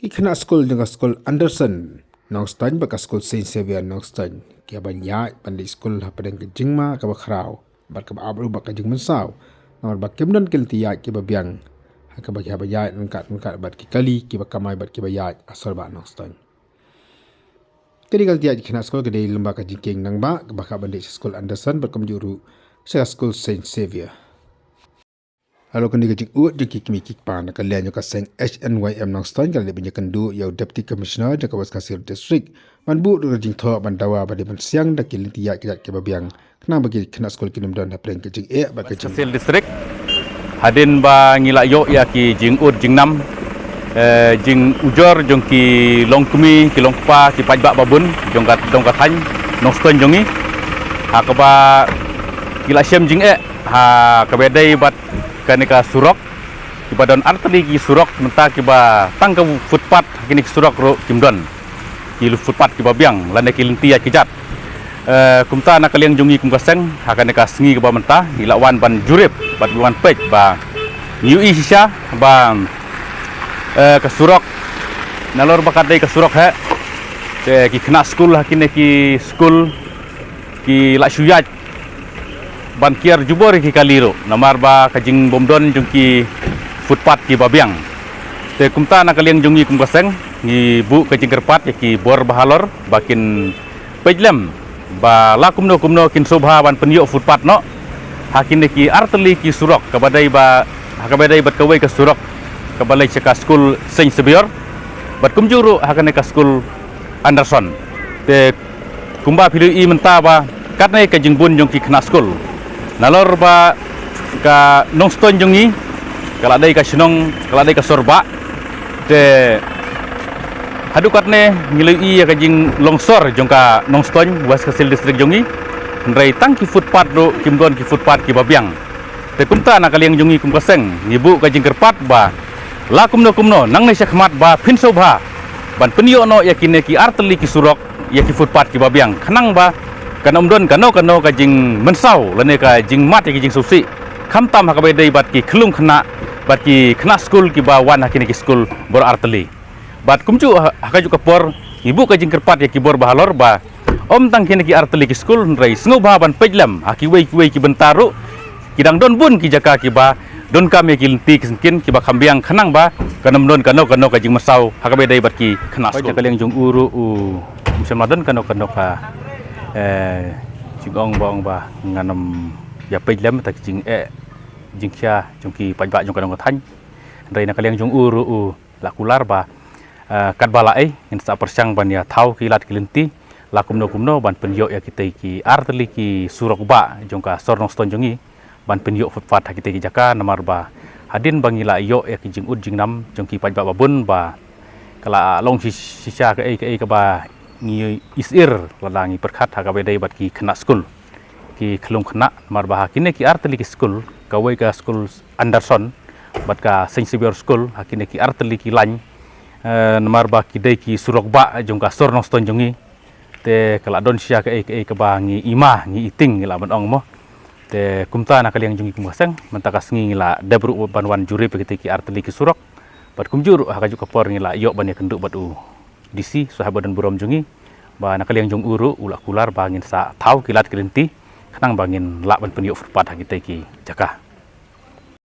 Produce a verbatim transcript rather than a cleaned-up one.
Khynnah skul jong ka skul Anderson Nongstoiñ bad ka skul Saint Xavier Nongstoiñ kiba ïaid ban leit skul hapdeng ka jingma kaba khraw bad kaba ap ruh bad ka jingmynsaw. Namar ba kim don ki lynti ïaid kiba biang ha kaba ki hap ban ïaid ryngkat ryngkat bad ki kali kiba kamai bad kiba ïaid ha sor bah Nongstoiñ. Kane ka lynti ïaid ki khynnah skul ka dei lyngba ka jingkieng nangbah kaba ka ban leit sha skul Anderson bad kumjuh ruh sha ka skul Saint Xavier. Halor kane ka jingud jong ki kmie ki kpa na ka liang jong ka seng H N Y M Nongstoiñ ka la dep ban ïakynduh ïa u Deputy Commissioner jong ka West Khasi Hills District ban buh ruh ka jingthoh ban dawa ba dei ban siang da ki lynti ïaid ki jait kiba biang khnang ba ki khynnah skul kin ym don hapdeng ka jingeh bad ka jing Khasi Hills District. Hadien ba ngi la ïoh ïa ki jingud jingnam, eh, jingujor jong ki longkmie ki longkpa ki paidbah babun jong ka, jong ka thaiñ Nongstoiñ jong ngi, ha kaba ki la shem jingeh ha kaba dei bad kane ka surok, kiba don artylli ki surok, mynta kiba tang ka footpath ha kine ki surok ruh kim don ki footpath kiba biang lane ki lynti ïaid ki jait. Eh, kumta na ka liang jong ngi kum ka seng ha kane ka sngi kaba mynta ngi la wan ban jurip bad wan peit ba ngi ïohi shisha ba, eh, ka surok nalor ba ka dei ka surok heh, te ki khynnah skul ha kine ki skul ki la shu ïaid ban kiar jubor ïa ki kali ruh namar ba ka jingbymdon jong ki footpath kiba biang. Te kumta na ka liang jong ngi kum ka seng ngi buh ka jingkyrpad ïa ki bor bahalor ba kin peit lem ba la kumno kumno kin sngewbha ban pynïoh footpath noh ha kine ki artylli ki surok kaba dei ba, ha kaba dei bad kawei ka surok kaba leit sha ka skul Saint Xavier bad kumjuh ruh ha kane ka skul Anderson. Te kumba phi la ïohi mynta ba katne ka jingbun jong ki khynnah skul nalor ba ka Nongstoiñ jong ngi ka la dei ka shnong, ka la dei ka sor bah. Te haduh katne ngi la ïohi ïa ka jinglongsor jong ka Nongstoiñ West Khasi Hills District jong ngi, hynrei tang ki footpath ruh kim don ki footpath kiba biang. Te kumta na ka liang jong ngi kum ka seng ngi buh ka jingkyrpad ba la kumno kumno nangne shakhmat ba phin sngewbha ban pynïoh noh ïa kine ki artylli ki surok, ïa ki footpath kiba biang khnang ba kan ym don kano kano ka jingmynsaw lane ka jingmad ïa ki jingsngewsih, khamtam ha kaba dei bad ki khyllung khynnah bad ki khynnah skul kiba wan ha kine ki skul baroh artylli. Bad kumjuh ha, ha kajuh ka por ngi buh ka jingkyrpad ïa ki bor bahalor ba ym tang kine ki artylli ki skul hynrei sngewbha ban peit lem ha kiwei kiwei ki bynta ruh, ki dang don bun ki jaka kiba donkam ïa ki lynti ki syngkien kiba kham biang khnang ba kan ym don kano kano ka jingmynsaw ha kaba dei bad ki khynnah skul. Na ka liang jong u ruh u, um shym la don kano kano ka, eh, jingong ba ong ba ngan ym ïa peit lem ïa ka jingeh jingkhia jong ki paidbah jong ka dong ka thaiñ. Hynrei na ka liang jong u ruh u la kular ba, eh, katba la ei ngin sa pyrshang ban ïa thaw ki lad ki lynti la kumno kumno ban pynïoh ïa kitei ki artylli ki surok bah jong ka sor Nongstoiñ jong ngi ban pynïoh footpath ha kitei ki jaka namar ba hadien ba ngi la ïoh ïa ki jingud jingnam jong ki paidbah babun ba ka la long shi-, shisha kaei kaei kaba ngi isir lada ngi pyrkhat ha kaba dei bad ki khynnah skul, ki khyllung khynnah namar ba ha kine ki artylli ki skul, kawei ka skul Anderson bad ka Saint Xavier School, ha kine ki artylli ki lain, eh, namar ba ki dei ki surok bah jong ka sor Nongstoiñ jong ngi. Te ka la don shisha kaei kaei kaba ngi ima ngi iting ngi la ban ong mo. Te kumta na ka liang jong ngi kum ka seng mynta ka sngi ngi la dep ruh ban wan jurip ïa kitei ki artylli ki surok. Bad kumjuh ruh ha kajuh ka por ngi la ïoh ban ïakynduh bad u D C Sohibuddin burom jong ngi ba na ka liang jong u ruh u la kular ba ngin sa thaw ki lad ki lynti khnang ba ngin lah ban pynïoh footpath ha kitei ki jaka.